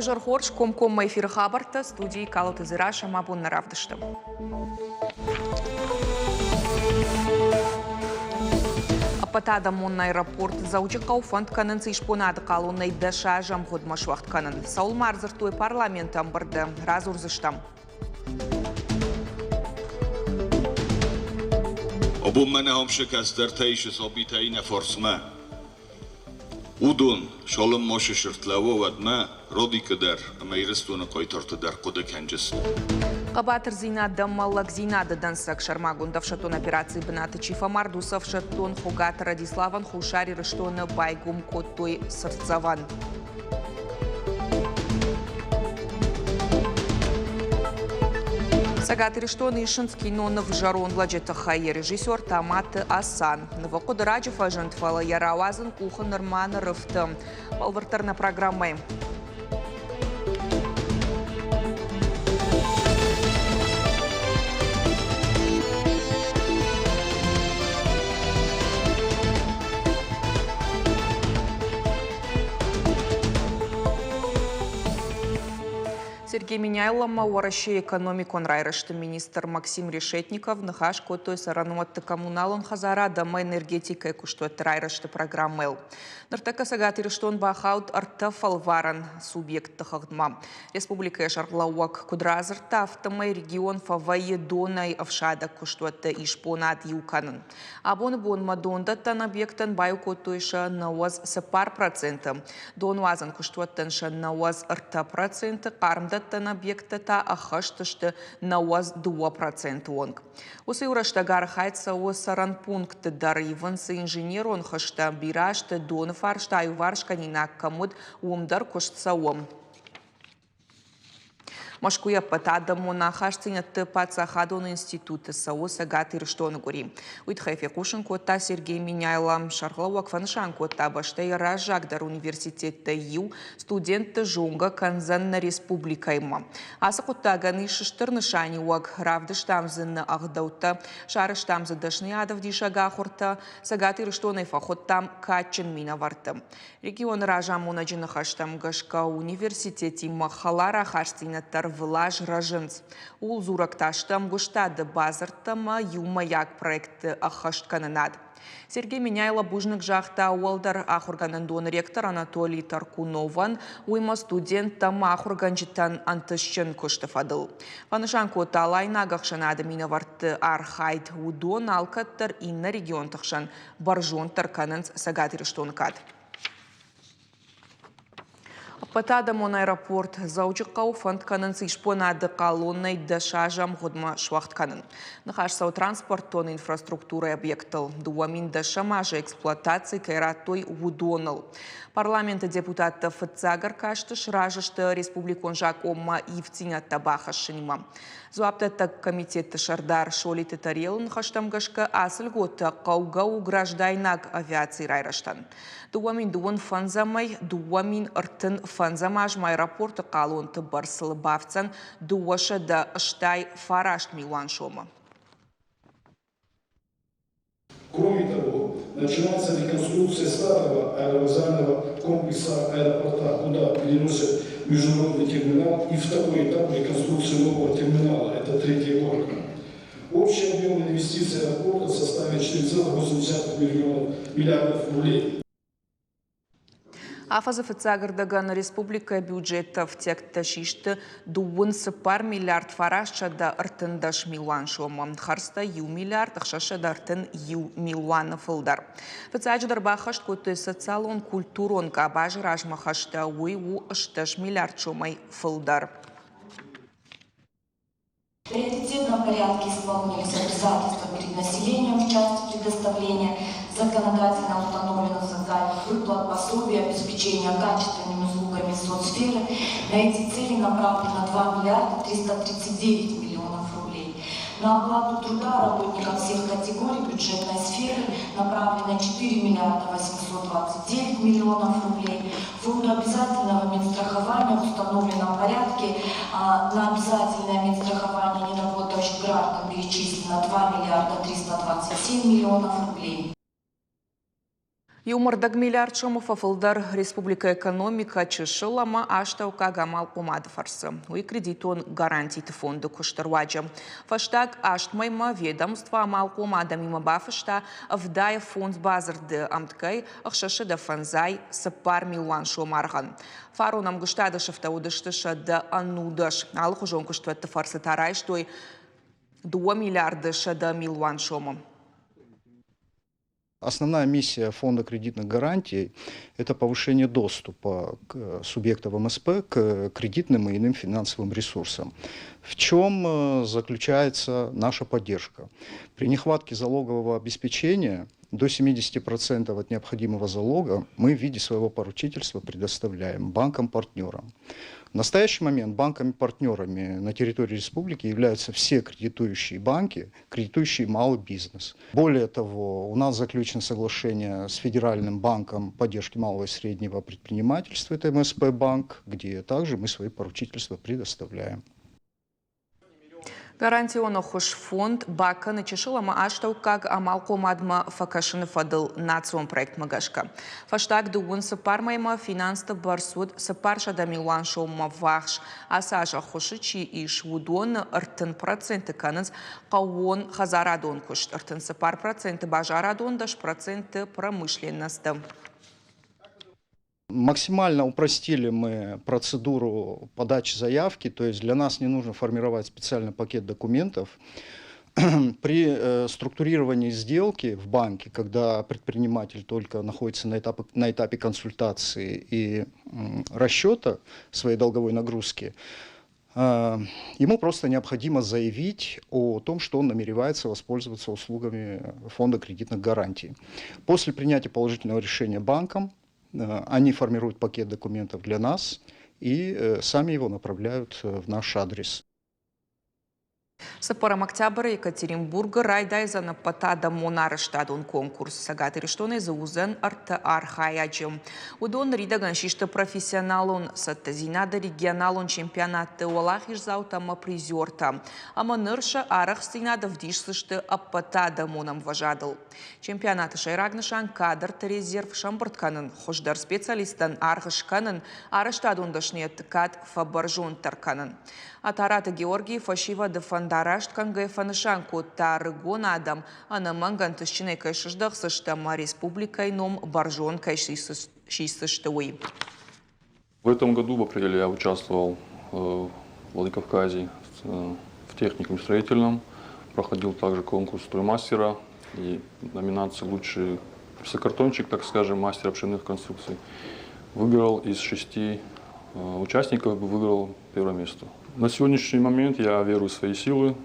Уызӕр хорз, комкоммӕ эфиры хабӕрттӕ студийы Калоты Дзерассӕ ма бон нӕ равдысты. Ӕппӕтадӕмон аэропорт Дзӕуджыхъӕу фӕнд кӕнынц исбонады хъалонӕй 10 азы ӕмгъуыдмӕ суӕгъд кӕнын. Цӕуыл ма ӕрдзырдтой парламенты ӕмбырды, радзурдзыстӕм. Абон мӕнӕ ам сӕ кӕстӕртӕ исы сабитӕ иннӕ фарсмӕ. Уыдон, цалынмӕ сысырд лӕууа, уӕдмӕ Родикы дӕр ӕмӕ Ирыстоны хъайтарты дӕр хъуыды кӕнджысты. Хъӕбатырдзинад ӕмӕ лӕгдзинады дӕнцӕг сӕрмагонд ӕфсӕддон операцийы бынаты чи фӕмард, уыцы ӕфсӕддон Хуыгаты Радиславӕн Хуссар Ирыстоны байгом кодтой цыртдзӕвӕн. Цӕгат Ирыстоны исынц киноныв зӕронд лӕджы тыххӕй йӕ режиссер Таматы Асан. Нывы хъуыды раджы фӕзынд, фӕлӕ йӕ рауадзын къухы нырма нырыфты. Бӕлвырддӕр нӕ программӕйы. Сергей Меняйло Уӕрӕсейы экономикон райрӕзты министр Максим Решетников ныхас кодтой цӕрӕнуӕтты коммуналон хӕдзарад ӕмӕ энергетикӕйы куыстуӕтты райрӕзты программӕйыл. Ныртӕккӕ Цӕгат Ирыстон бахауд ӕртӕ фӕлварӕн субъектты хыгъдмӕ. Республикӕйы сӕргълӕууӕг куыд радзырдта, афтӕмӕй регион фӕвӕййы донӕй ӕфсадӕг куыстуӕтты исбонад иу кӕнын. Абоны бонмӕ дондӕттӕн объекттӕн баиу кодтой сӕ 94%, донуадзӕн куыстуӕттӕн сӕ 93%, хъармдӕттӕн объекттӕ та ӕххӕст сты 92% онг. Уыцы иу рӕстӕг архайд цӕуы цӕрӕн пунктты дӕр, ивынц инженерон хызтӕ, бирӕ сты доны фарста аиуварсгӕнинаг кӕм уыд, уым дӕр куыст цӕуы. Мӕскуыйы ӕппӕтадӕмон ахастдзинӕдты паддзахадон институты цӕуы Цӕгат Ирыстоны къуыри. Уый тыххӕй фехъусын кодта Сергей Меняйло. Сӕргълӕууӕг фӕнысан кодта, бӕстӕйы раззагдӕр университеттӕй иу студентты зонгӕ кӕндзӕн нӕ республикӕимӕ. Ацы хъуыддагӕн ис стыр нысаниуӕг. Равдыстам дзы нӕ ӕгъдӕуттӕ, сарӕзтам дзы дӕсныйадӕвдисӕг ахуыртӕ, Цӕгат Ирыстонӕй фӕхуыдтам кадджын минӕвӕртты. Регионы разамонӕджы ныхӕстӕм гӕсгӕ университетимӕ хӕлар ахастдзинӕдтӕ ӕрвылаз рӕзынц. Ууыл дзурӕг та сты ӕмгуыстады бадзырдтӕ ӕмӕ иумӕйаг проектты ӕххӕсткӕнынад. Сергей Меняйло бузныг загъта уӕлдӕр ахуыргӕнӕндоны ректор Анатолий Таркуновӕн, уыимӕ студенттӕ ӕмӕ ахуыргӕнджытӕн ӕнтыстджын куысты фӕдыл. Фӕнысан кодта алайнаг ӕхсӕнады минӕвӕртты архайд, уыдон алкӕддӕр иннӕ регионты хсӕн бӕрзонддӕр кӕнынц Цӕгат Ирыстоны кад. Ӕппӕтадӕмон аэропорт Дзӕуджыхъӕу фӕнд кӕнынц исбонады хъалонӕй 10 азы ӕмгъуыдмӕ суӕгъд кӕнын. Ныхас цӕуы транспортон инфраструктурӕйы объекттыл, 2010 азы эксплуатаци кӕй радтой, уыдоныл. Парламенты депутаттӕ фыццаг ӕркасты сразы сты республикон закъонмӕ ивддзинӕдтӕ бахӕссынимӕ. Дзуапдӕттӕг комитетты сӕрдар Солиты Тариелы ныхӕстӕм гӕсгӕ ацы льготтӕ хъӕугӕ у граждайнаг авиацийы райрӕзтӕн. 2025-ӕй 2035 азмӕ аэропорты хъалонты бӕрцыл бафтдзӕн 289 милуан сомы. Кроме того, начинается реконструкция старого аэровокзального комплекса аэропорта, куда переносят международный терминал и второй этап реконструкции нового терминала, это третья горка. Общий объем инвестиций аэропорта составит 4,8 миллионов, миллиардов рублей. Афӕдзы фыццаг ӕрдӕгӕн республикӕйы бюджеты ӕфтиӕгтӕ систы 24 миллиард 913 милуан сомы, хӕрдзтӕ 1 миллиард 631 милуаны фылдӕр. Фыццаджыдӕр баххӕст кодтой социалон-культурон къабазы размӕ хӕстӕ, уый у 16 миллиард сомӕй фылдӕр. В приоритетном порядке исполнились обязательства перед населением в части предоставления законодательно установленных социальных выплат, пособий, обеспечения качественными услугами соцсферы. На эти цели направлено 2 миллиарда 339 миллионов рублей. На оплату труда работников всех категорий бюджетной сферы направлено 4 миллиарда 829 миллионов рублей. Фонду обязательного медстрахования в установленном порядке на обязательное медстрахование неработающих граждан перечислено 2 миллиарда 327 миллионов рублей. Иумӕрдӕг миллиард сомы фӕфылдӕр республикӕйы экономикӕ чысыл ӕмӕ астӕуккаг амалхъомады фӕрцы. Уый кредитон гарантиты фонды куысты руаджы. Фӕстаг аст мӕймӕ ведомство амалхъом адӕмимӕ бафыста 75 бадзырды ӕмткӕй 654 милуан сом аргъӕн. Фарон ӕмгуыстады сыфтӕ уыдысты 190. Алыхуызон куыстуӕтты фӕрцы та райстой 2 миллиарды 100 милуан сомы. Основная миссия Фонда кредитных гарантий – это повышение доступа субъектов МСП к кредитным и иным финансовым ресурсам. В чем заключается наша поддержка? При нехватке залогового обеспечения до 70% от необходимого залога мы в виде своего поручительства предоставляем банкам-партнерам. В настоящий момент банками-партнерами на территории республики являются все кредитующие банки, кредитующие малый бизнес. Более того, у нас заключено соглашение с Федеральным банком поддержки малого и среднего предпринимательства, это МСП банк, где также мы свои поручительства предоставляем. Гарантион ӕххуыс фонд бакӕны чысыл ӕмӕ астӕуккаг амалхъомадмӕ фӕкӕсыны фӕдыл национ проектмӕ гӕсгӕ. Фӕстаг дыууын цыппар мӕймӕ финансты бӕрц уыд 400 милуан соммӕ ввахс. Ацы аз ӕххуысы чи ис, уыдоны 30% кӕнынц хъӕууон хӕдзарадон куыст, 34% базарадон, 10% промышленносты. Максимально упростили мы процедуру подачи заявки, то есть для нас не нужно формировать специальный пакет документов. При структурировании сделки в банке, когда предприниматель только находится на этапе консультации и расчета своей долговой нагрузки, ему просто необходимо заявить о том, что он намеревается воспользоваться услугами фонда кредитных гарантий. После принятия положительного решения банком, они формируют пакет документов для нас и сами его направляют в наш адрес. Цыппӕрӕм октябры Екатеринбургы райдайдзӕн ӕппӕтадӕмон арӕзтадон конкурс. Цӕгат Ирыстонӕй дзы уыдзӕн ӕртӕ архайӕджы. Уыдон ныридӕгӕн систы профессионалон цӕттӕдзинады регионалон чемпионатты уӕлахиздзаутӕ ӕмӕ призертӕ. Ӕмӕ ныр сӕ арӕхстдзинад ӕвдисдзысты ӕппӕтадӕмон ӕмвӕзадыл. Чемпионаты сӕйраг нысан кадрты резерв сӕмбырд кӕнын, хуыздӕр специалисттӕн аргъ скӕнын, арӕзтадон дӕсныйӕдты кад фӕбӕрзонддӕр кӕнын. Атараты Георгий фӕсивӕды фӕндараст кӕнгӕ фӕнысан кодта, ӕрыгон адӕм ӕнӕмӕнг ӕнтыстджынӕй кӕй сыздӕхдзысты ӕмӕ республикӕйы ном бӕрзонд кӕй сисдзысты, уый. В этом году в апреле я участвовал в Владикавказе в техникум строительном. Проходил также конкурс строймастера и номинацию «Лучший гипсокартонщик», так скажем, мастер обширных конструкций. Выиграл из шести участников, выиграл первое место. На сегодняшний момент я верю в свои силы.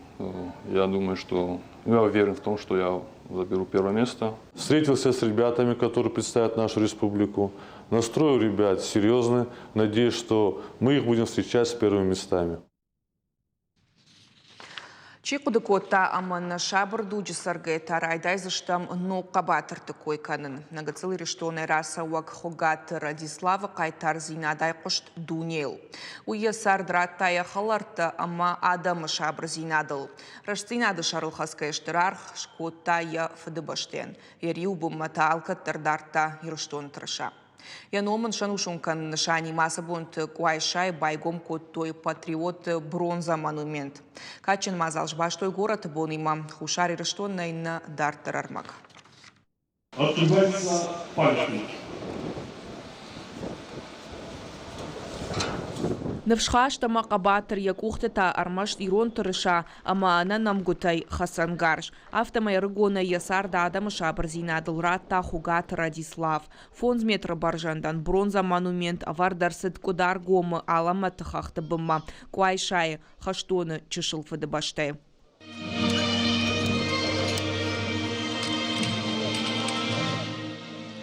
Я думаю, что я уверен в том, что я заберу первое место. Встретился с ребятами, которые представят нашу республику. Настрой у ребят серьезный. Надеюсь, что мы их будем встречать с первыми местами. Чи хъуыды кодта, ӕмӕ нӕ сабыр дуджы цӕргӕтӕ райдайдзыстӕм ног хъӕбатырты кой кӕнын. Нӕ гыццыл Ирыстонӕй рацӕуӕг Хуыгаты Радиславы хъайтардзинад айхъуыст дунейыл. Уый йӕ цард радта йӕ хӕлӕрттӕ ӕмӕ адӕмы сабырдзинадыл. Рӕстдзинады сӕрыл хӕцгӕ стыр аргъ скодта йӕ фыдыбӕстӕйӕн. Йӕ риуы бынмӕ та алкӕддӕр дардта Ирыстоны тырыса. Йӕ ном ын сӕнусон кӕныны нысанимӕ ацы бонты Къуайсайы байгом кодтой патриоты бронза монумент. Кадджын мадзал сбастой горӕты бонимӕ. Хуссар Ирыстонӕй нӕ дарддӕр ӕрмӕг. Открывается памятник. Ныфсхаст ӕмӕ хъӕбатыр йӕ къухты та ӕрмӕст ирон тырыса ӕмӕ ӕнӕ нӕмгуытӕй хӕцӕнгарз. Афтӕмӕй ӕрыгонӕй йӕ цард адӕмы сабырдзинадыл радта Хуыгаты Радислав. Фондз метры бӕрзӕндӕн бронзӕ монумент ӕвӕрд ӕрцыд Къуыдаргомы алӕмӕты хӕхты бынмӕ, Къуайсайы, хӕстоны чысыл фыдыбӕстӕйы.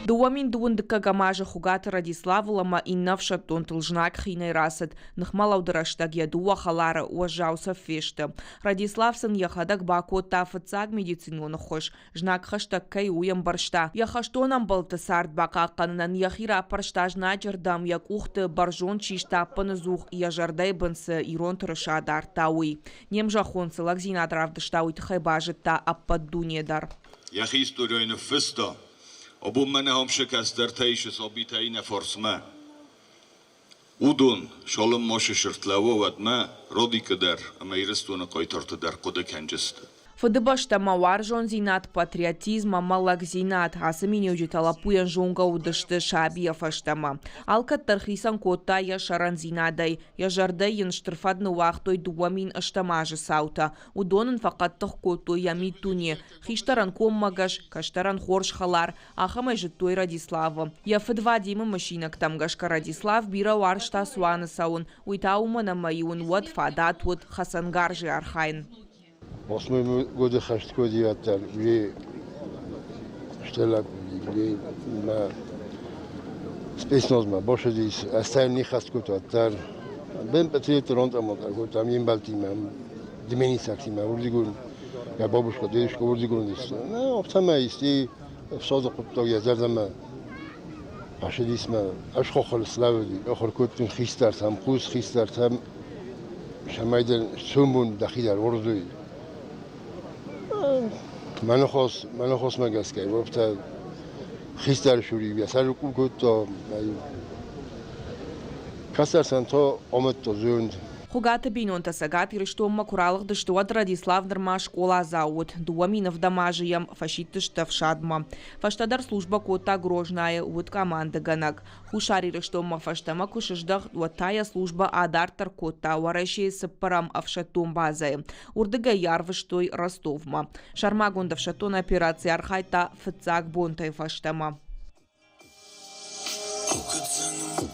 2012 дыккӕгӕм азы Хуыгаты Радиславыл ӕмӕ иннӕ ӕфсӕддонтыл знаг хинӕй рацыд. Ныхмӕлӕуды рӕстӕг йӕ дыууӕ хӕлары уӕззау цӕф фесты. Радислав сын йӕхӕдӕг бакодта фыццаг медицинон ӕххуыс. Знаг хӕстӕг кӕй у, уый ӕмбӕрста. Йӕ хӕстон ӕмбӕлтты цард бахъахъхъӕнынӕн йӕхи раппӕрста знаджы рдӕм, йӕ къухты бӕрзонд систа ӕппыныдзух, йӕ зӕрдӕйы бын цы ирон тырыса дардта, уый. Не мзӕххон цы лӕгдзинад равдыста, уый тыххӕй базыдта ӕппӕт дуне дӕр. Йӕхи историйӕ ныффыста. Абон мӕнӕ ам сӕ кӕстӕртӕ исы сабитӕй нӕ фарсмӕ. Уыдон, цалынмӕ сысырд лӕууа, уӕдмӕ Родикы дӕр ӕмӕ Ирыстоны хъайтарты дӕр хъуыды кӕнджысты. Фыдыбӕстӕмӕ уарзондзинад, патриотизм ӕмӕ лӕгдзинад ацы миниуджытӕ лӕппуйӕн зонгӕ уыдысты сабийӕ фӕстӕмӕ. Алкӕддӕр хицӕн кодта йӕ сӕрӕндзинадӕй, йӕ зӕрдӕ йын стыр фӕд ныууагътой 2008 азы цаутӕ. Уыдон ын фӕхъӕддых кодтой йӕ миддуне, хистӕрӕн коммӕгӕс, кӕстӕрӕн хорз хӕлар, ахӕмӕй зыдтой Радиславы. Йӕ фыд Вадимы мысинӕгтӕм гӕсгӕ Радислав бирӕ уарзта цуаны цӕуын, уый та уымӕн ӕмӕ-иу ын уӕд фадат уыд хӕцӕнгарзӕй архайын. Восьмой годы хӕст кодиаттӕн уе стӕлӕг мӕ спецназмӕ башадис, остальные хӕст кодтар. Бен патриот ронтъамат кодтам ембӕлтимӕ, дменисӕгтимӕ, уырдыгон йӕ бабушка, дедушка уырдыгон ис. Афтӕмӕй исти ӕфсады хъуыддаг йӕ зӕрдӕмӕ фӕцыдис мӕ. Ӕз хохыл слӕууыди, ахуыр кодтон хистӕртӕм, хъус хистӕртӕм, цӕмӕй дын сомбон дӕхи дӕр уырзой. Мӕ ныхас, мӕ ныхасмӕ гӕсгӕ, уӕвтӕ хистӕр шури йӕ сӕр къул кодта, кӕстӕртӕн та амыдта зонд. Хуыгаты бинонтӕ Цӕгат Ирыстонмӕ куы ралыгъдысты, уӕд Радислав нырма скъоладзау уыд. 2007 азы йӕм фӕсидтысты ӕфсадмӕ. Фӕстӕдӕр службӕ кодта Грознайы, уыд командӕгӕнӕг. Хуссар Ирыстонмӕ фӕстӕмӕ куы сыздӕхт, уӕд та йӕ службӕ адарддӕр кодта Уӕрӕсейы цыппӕрӕм ӕфсӕддон базӕйы. Уырдыгӕй йӕ арвыстой Ростовмӕ. Сӕрмагонд ӕфсӕддон операцийы архайдта фыццаг бонтӕй фӕстӕмӕ.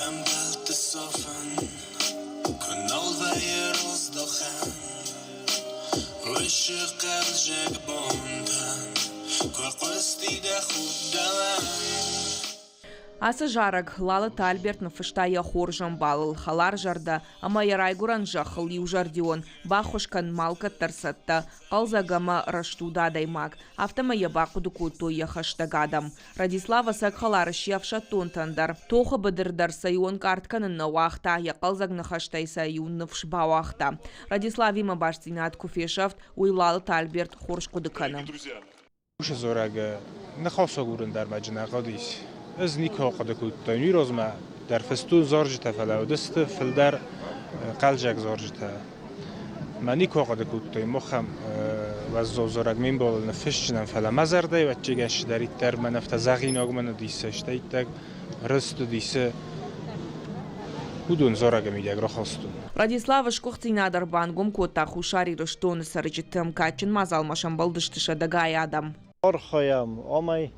Ӕмбӕлтты сафӕн, куы нал вӕййы раздахӕн, Уыцы хъӕлдзӕг бонтӕн, куы хъуысти дӕ худдӕлӕн. Ацы зарӕг Лалыты Альберт ныффыста йӕ хорз ӕмбалыл, хӕларзӕрдӕ ӕмӕ йӕ райгуырӕн зӕххыл иузӕрдион, баххуыс кӕн алкӕддӕр цӕттӕ, хъӕлдзӕг ӕмӕ рӕстуд адӕймаг. Афтӕмӕй йӕ бахъуыды кодтой йӕ хӕстӕг адӕм. Радислав ӕцӕг хӕлар сси ӕфсӕддонтӕн дӕр. Тохы быдыр дӕр сӕ иу ӕнкъард кӕнын нӕ уагъта, йӕ хъӕлдзӕг ныхӕстӕй сӕ иу ныфс бауагъта. Радиславимӕ бастдзинад куы фесӕфт, уый Лалыты Альберт хорз хъуыды кӕны. Уыцы дзорӕг ныхасагурын дӕр ма нӕ хъуыдис. Ӕз никуы ахъуыды кодтон уый размӕ дӕр фыстон зарджытӕ, фӕлӕ уыдысты фылдӕр хъӕлдзӕг зарджытӕ. Мӕ никуы ахъуыды кодтой, махӕн уӕззау зарӕг ме мбалыл ныффысджынӕн, фӕлӕ мӕ зӕрдӕйы ӕвӕццӕгӕн цыдӕриддӕр мӕн афтӕ зӕгъинаг мын уыдис, стӕй иттӕг рыст уыдис, уыдон зарӕгы мидӕг рахастон. Владиславы сгуыхтдзинад ӕрбангом кодта Хуссар Ирыстоны цӕрджыты. Кадджын мадзалмӕ сӕмбӕлдысты сӕдӕгай адӕм. Архайӕм, амӕй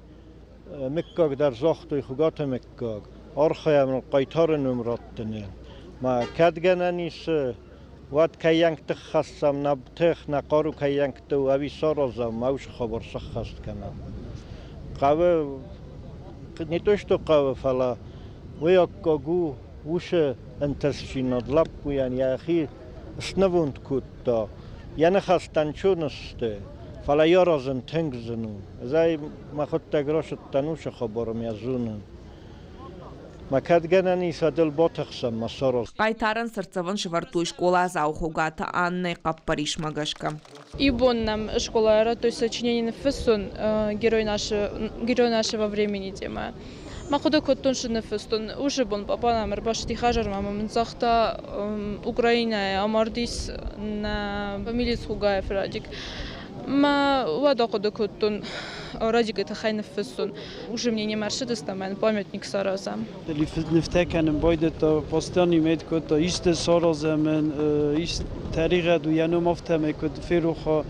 мыггаг дӕр загътой Хуыгаты мыггаг. Архайӕм хъайтары ном раттыныл. Ма кӕд гӕнӕн ис, уӕд кӕйӕнгты хӕссӕм нӕ тых, нӕ хъару кӕйӕнгты у, ӕви саразӕм, ма уыцы хабар сӕххӕст кӕнӕм. Хъӕуы, не то что хъӕуы, фӕлӕ уый аккаг у уыцы ӕнтыстдзинад лӕппуйӕн йӕхи снывонд кодта. Йӕ ныхӕстӕ нчон сты, фӕлӕ йӕ аразын тынг зын у. Ӕз ӕй мӕхуыдтӕг рацыдтӕн уыцы хабар ӕмӕ йӕ зонын. Мӕ кӕд гӕнӕн ис, уӕд батыхсӕм мӕ сӕрыл. Хъайтарӕн цыртдзӕвӕн сӕвӕрдтой скъоладзау Хуыгаты Аннӕйы хъӕппӕрисмӕ гӕсгӕ. Иу бон нӕм скъолайы радтой сочинени ныффыссон герой, нашего, герой нашего времени темӕ. Мӕ хъуыды кодтон, цы ныффыстон. Уыцы бон папа нӕм ӕрбацыди хӕдзармӕ ӕмӕ мын загъта, Украинӕйы амардис нӕ фамилия Цхугаев Радик. Мӕ уӕд ахъуыды кодтон, Радикы тыххӕй ныффыссон. Уже мне не ӕрцыдысты ӕмӕ йын памятник саразӕм. Нывтӕ кӕнын байдыдта, постоянно имеет кодта, исты саразӕм ын, ис тӕригъӕд у йӕ ном афтӕмӕй куыд ферох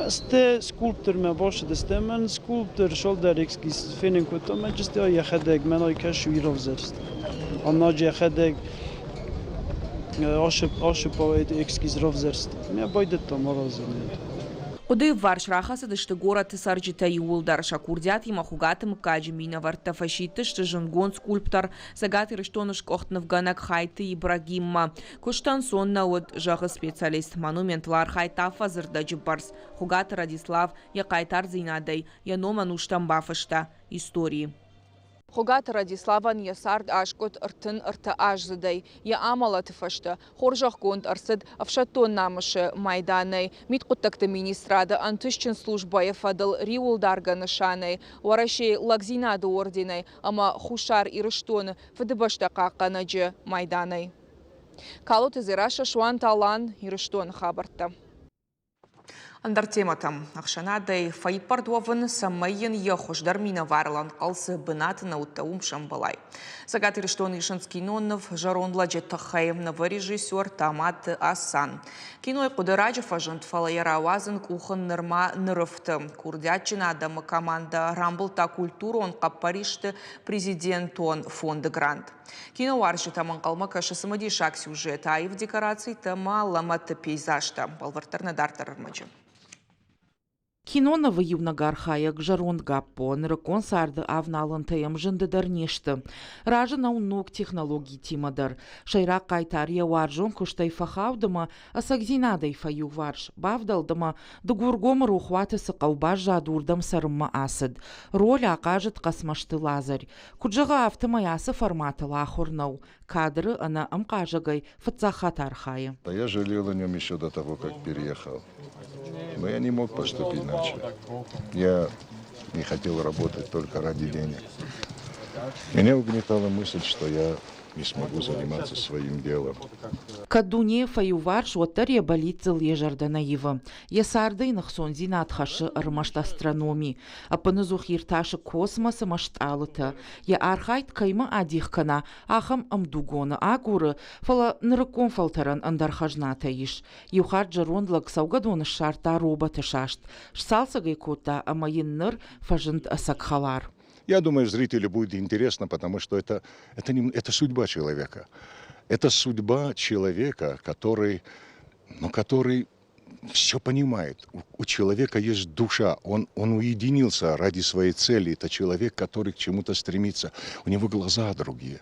Сте скульптормӕ бацыдысты ӕмӕ скульптор цалдӕр эскиз фенын кодта ӕмӕ just йӕхӕдӕг мӕнӕй кӕсы уый равзӕрст. Аннаджы йӕхӕдӕг ашы поэт эскиз равзӕрст. Мӕ байдыдтам аразын. Хъуыдыйы вварс рахӕцыдысты горӕты цӕрджытӕ иууылдӕр. Сӕ курдиатимӕ Хуыгаты мыггаджы минӕвӕрттӕ фӕсидтысты зындгонд скульптор, Цӕгат Ирыстоны сгуыхт нывгӕнӕг Хайты Ибрагиммӕ. Куыст ӕнцон нӕ уыд, зӕгъы специалист. Монументыл архайдта афӕдзы бӕрц. Хуыгаты Радислав йӕ хъайтардзинадӕй йӕ ном ӕнустӕм бафыста историйы. Хуыгаты Радиславӕн йӕ цард аскъуыд 33 аздзыдӕй. Йӕ амӕлӕты фӕстӕ хорзӕхгонд ӕрцыд ӕфсӕддон намысы майданӕй, мидхъуыддӕгты министрады ӕнтыстджын службӕйы фӕдыл риуылдаргӕ нысанӕй, Уӕрӕсейы лӕгдзинады орденӕй ӕмӕ Хуссар Ирыстоны Фыдыбӕстӕ хъахъхъӕнӕджы майданӕй. Калоты Дзерассӕ, Суанты Алан, Ирыстоны хабӕрттӕ. Ӕндӕр темӕтӕм. Ӕхсӕнадӕй фӕиппӕрд уӕвын, цӕмӕй йын йӕ хуыздӕр минӕварыл ӕнхъӕлцы бынаты нӕ уыдтӕ, уым сӕмбӕлай. Цӕгат Ирыстоны исынц киноныв «Зӕронд лӕджы тыххӕй» нывы режиссер Таматы Асан. Кинойы хъуыды раджы фӕзынд, фӕлӕ йӕ рауадзын къухы нырма нырыфты. Курдиатджын адӕмы командӕ рамбылдта культурон хъӕппӕристы президентон фонды грант. Киноуарзджытӕм ӕнхъӕлмӕ кӕсы цымыдисаг сюжет, аив декорацитӕ ӕмӕ алӕмӕты пейзажтӕ. Бӕлвырддӕр нӕ дарддӕр ӕрмӕджы. Кинонывы иунӕг архайӕг зӕронд Гаппо нырыккон царды авналӕнтӕ йӕм зынды дӕр не сты. Разы нӕу ног технологитимӕ дӕр. Сӕйраг хъайтар йӕ уарзон куыстӕй фӕхауд ӕмӕ ӕцӕгдзинадӕй фӕиуварс, бавдӕлд ӕмӕ Дыгургомы рохуаты цы хъӕу баззад, уырдӕм цӕрынмӕ ацыд. Роль ахъазыд Хъӕцмӕзты Лазарь. Куыд зӕгъы, афтӕмӕй ацы форматыл ахуыр нӕу. Кадры ӕнӕ ӕмхъазӕгӕй фыццаг хатт архайы. Я жалел о нем еще до того, как переехал. Но я не мог поступить иначе. Я не хотел работать только ради денег. Меня угнетала мысль, что я не смогу заниматься своим делом. Кӕд дуне фӕиуварс, уӕддӕр йӕ бӕллиццыл йӕ зӕрдӕ нӕ ивы. Йӕ цардӕй ӕхцондзинад хӕссы ӕрмӕст астрономи. Ӕппынӕдзух иртасы космос ӕмӕ стъалытӕ. Йӕ архайд кӕимӕ адих кӕна, ахӕм ӕмдугоны агуры, фӕлӕ нырыккон фӕлтӕрӕн ӕндӕр хӕзнатӕ ис. Иу хатт зӕронд лӕг цӕугӕдоны ссардта роботы саст, сцалцӕг ӕй кодта ӕмӕ йын ныр фӕзынд ӕцӕг хӕлар. Я думаю, зрителю будет интересно, потому что это, не, это судьба человека. Это судьба человека, который, ну, который все понимает. У человека есть душа, он уединился ради своей цели. Это человек, который к чему-то стремится. У него глаза другие.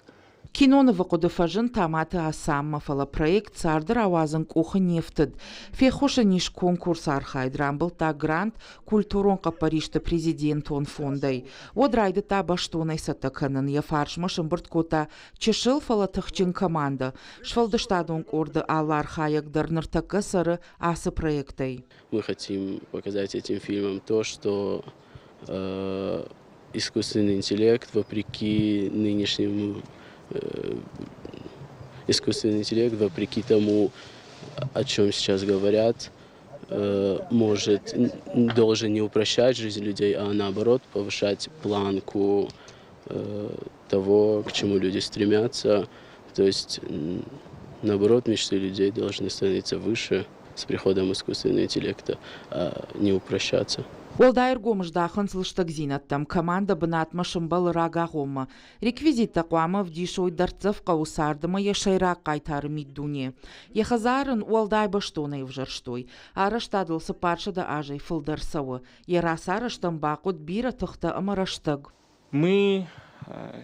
Кинонывы хъуыды фӕзынд Таматы Асаммӕ, фӕлӕ проект царды рауадзын къухы не фтыд. Феххуыс ын ис конкурсы архайд, рамбылдта грант культурон хъӕппӕристы президентон фондӕй. Уӕд райдыдта бӕстонӕй цӕттӕ кӕнын, йӕ фарсмӕ сӕмбырд кодта чысыл, фӕлӕ тыхджын командӕ. Сфӕлдыстадон къорды алы архайӕг дӕр ныртӕккӕ цӕры ацы проектӕй. Мы хотим показать этим фильмом то, что искусственный интеллект, вопреки нынешнему искусственный интеллект, вопреки тому, о чем сейчас говорят, может, должен не упрощать жизнь людей, а наоборот повышать планку того, к чему люди стремятся. То есть, наоборот, мечты людей должны становиться выше с приходом искусственного интеллекта, а не упрощаться. Уӕлдай ӕргом здахынц лыстӕгдзинӕдтӕм. Командӕ бынатмӕ сӕмбӕлы рагагъоммӕ. Реквизиттӕ хъуамӕ ӕвдисой дӕрддзӕф хъӕуы цард ӕмӕ йӕ сӕйраг хъайтары миддуне. Йӕ хӕдзар ын уӕлдай бӕстонӕй ӕвзӕрстой. Арӕзтадыл 400 азӕй фылдӕр цӕуы. Йӕ рацарӕзтӕн бахъуыд бирӕ тыхтӕ ӕмӕ рӕстӕг. Мы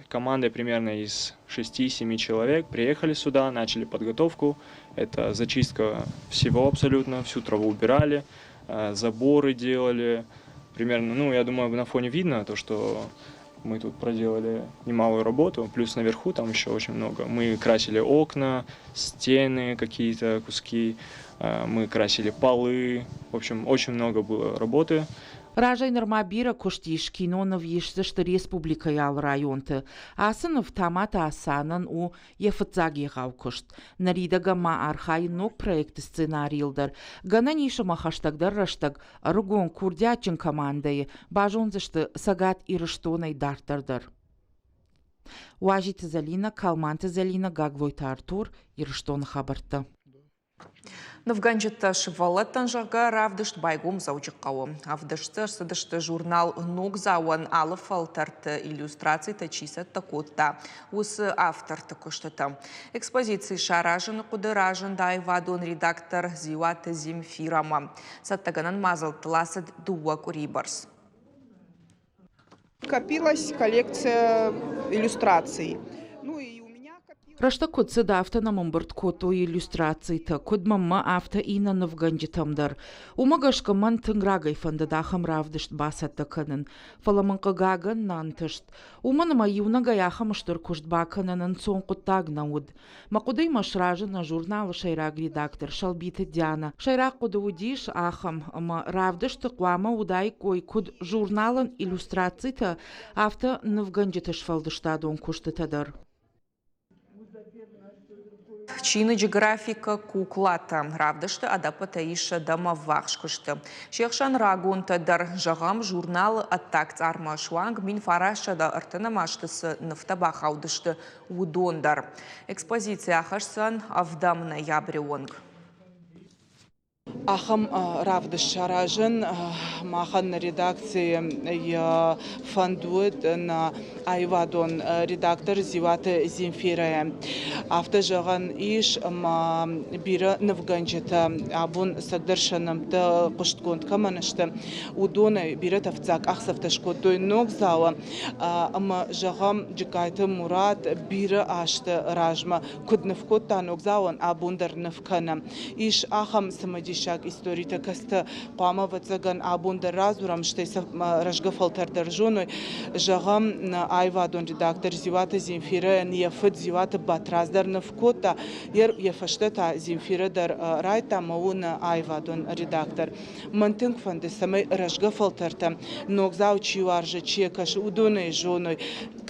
командой примерно из 6-7 человек приехали сюда, начали подготовку. Это зачистка всего абсолютно, всю траву убирали, заборы делали. Примерно, ну, я думаю, на фоне видно то, что мы тут проделали немалую работу. Плюс наверху там еще очень много. Мы красили окна, стены какие-то куски, мы красили полы. В общем, очень много было работы. Разӕй нырма бирӕ куыст ис, киноныв исдзысты республикӕйы алы районты. Ацы ныв Таматы Асанӕн у йӕ фыццаг егъау куыст. Ныридӕгӕн ма архайы ног проекты сценарийыл дӕр. Гӕнӕн ис ӕмӕ хӕстӕгдӕр рӕстӕг ӕрыгон курдиатджын командӕйы базондзысты Цӕгат Ирыстонӕй дарддӕр дӕр. Уазиты Зӕлинӕ, Калманты Зӕлинӕ, Гаглойты Артур, Ирыстоны хабӕрттӕ. Нывгӕнджытӕ сывӕллӕттӕн, зӕгъгӕ, равдыст байгом Дзӕуджыхъӕуы. Ӕвдыст ӕрцыдысты журнал «Ногдзауӕн» алы фӕлтӕрты иллюстрацитӕ чи цӕттӕ кодта, уыцы авторты куыстытӕ. Экспозици саразыны хъуыды разынд аивадон редактор Дзиуаты Земфирӕмӕ. Цӕттӕгӕнӕн мадзӕлттыл ацыд дыууӕ къуырийы бӕрц. Копилась коллекция иллюстраций. Рӕстӕг куыд цыд, афтӕ нӕм ӕмбырд кодтой иллюстрацитӕ, куыд мӕнмӕ, афтӕ иннӕ нывгӕнджытӕм дӕр. Уымӕ гӕсгӕ мӕн тынг рагӕй фӕндыд ахӕм равдыст бацӕттӕ кӕнын, фӕлӕ мын хъыгагӕн нӕ ӕнтыст. Уымӕн ӕмӕ иунӕгӕй ахӕм стыр куыст бакӕнын ӕнцон хъуыддаг нӕ уыд. Мӕ хъуыдыимӕ сразы нӕ журналы сӕйраг редактор Сӕлбиты Дианӕ. Сӕйраг хъуыды уыдис ахӕм, ӕмӕ равдысты хъуамӕ уыдаиккой куыд журналӕн иллюстрацитӕ, афтӕ нывгӕнджыты сфӕлдыстадон куыстытӕ дӕр. Чиныджы графикӕ куклатӕ равдысты ӕдӕппӕтӕй ис сӕдӕмӕ ввахс куысты. Се хсӕн рагонтӕ дӕр, зӕгъӕм, журналы ӕддаг цъармӕ суанг 1930 азты цы нывтӕ бахаудысты, уыдон дӕр. Экспозици ахӕсдзӕн ӕвдӕм ноябры онг. Ахӕм равдыст саразын махӕн нӕ редакцийы йӕ фӕнд уыд нӕ аивадон редактор Дзиуаты Земфирӕйӕ. Афтӕ зӕгъӕн ис, ӕмӕ бирӕ нывгӕнджытӕ абон цӕгдӕр сӕ нӕмттӕ хъуыстгонд кӕмӕн сты, уыдонӕй бирӕтӕ фыццаг къахдзӕфтӕ скодтой Ногдзауы ӕмӕ, зӕгъӕм, Джыккайты Мурат бирӕ азты размӕ куыд ныв кодта Ногдзауӕн, абон дӕр ныв кӕны. Ис ахӕм цымыдисаг историтӕ, кӕцытӕ хъуамӕ, ӕвӕццӕгӕн, абон дӕр радзурӕм, стӕй сӕ рӕзгӕ фӕлтӕр дӕр зоной. Зӕгъӕм, нӕ аивадон редактор Дзиуаты Земфирӕйӕн йӕ фыд Дзиуаты Батрадз дӕр ныв кодта, йӕ фӕстӕ та Земфирӕ дӕр райдта ӕмӕ у нӕ аивадон редактор. Мӕн тынг фӕнды, цӕмӕй рӕзгӕ фӕлтӕртӕ, ногдзау чи уарзы, чи йӕ кӕсы, уыдонӕй зоной,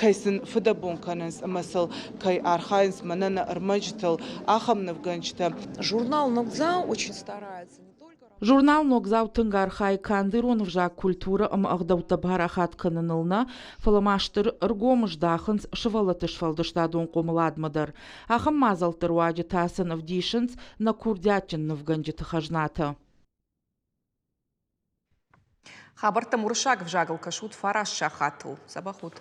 кӕй сын фыдӕбон кӕнынц ӕмӕ сыл кӕй архайынц мӕнӕ нӕ ӕрмӕджытыл, ахӕм нывгӕнджытӕ. Журнал «Ногдзау» очень старается не только Журнал «Ногдзау» тынг архайы канд ирон ӕвзаг, культурӕ ӕмӕ ӕгъдӕуттӕ парахат кӕныныл нӕ, фӕлӕ ма стыр ӕргом здахынц сывӕллӕтты сфӕлдыстадон хъомыладмӕ дӕр. Ахӕм мадзӕлтты руаджы та сын ӕвдисынц нӕ курдиатджын нывгӕнджыты хӕзнатӕ. Хабӕрттӕм уырыссаг ӕвзагыл кӕсут фараст сахатыл. Дзӕбӕх ут!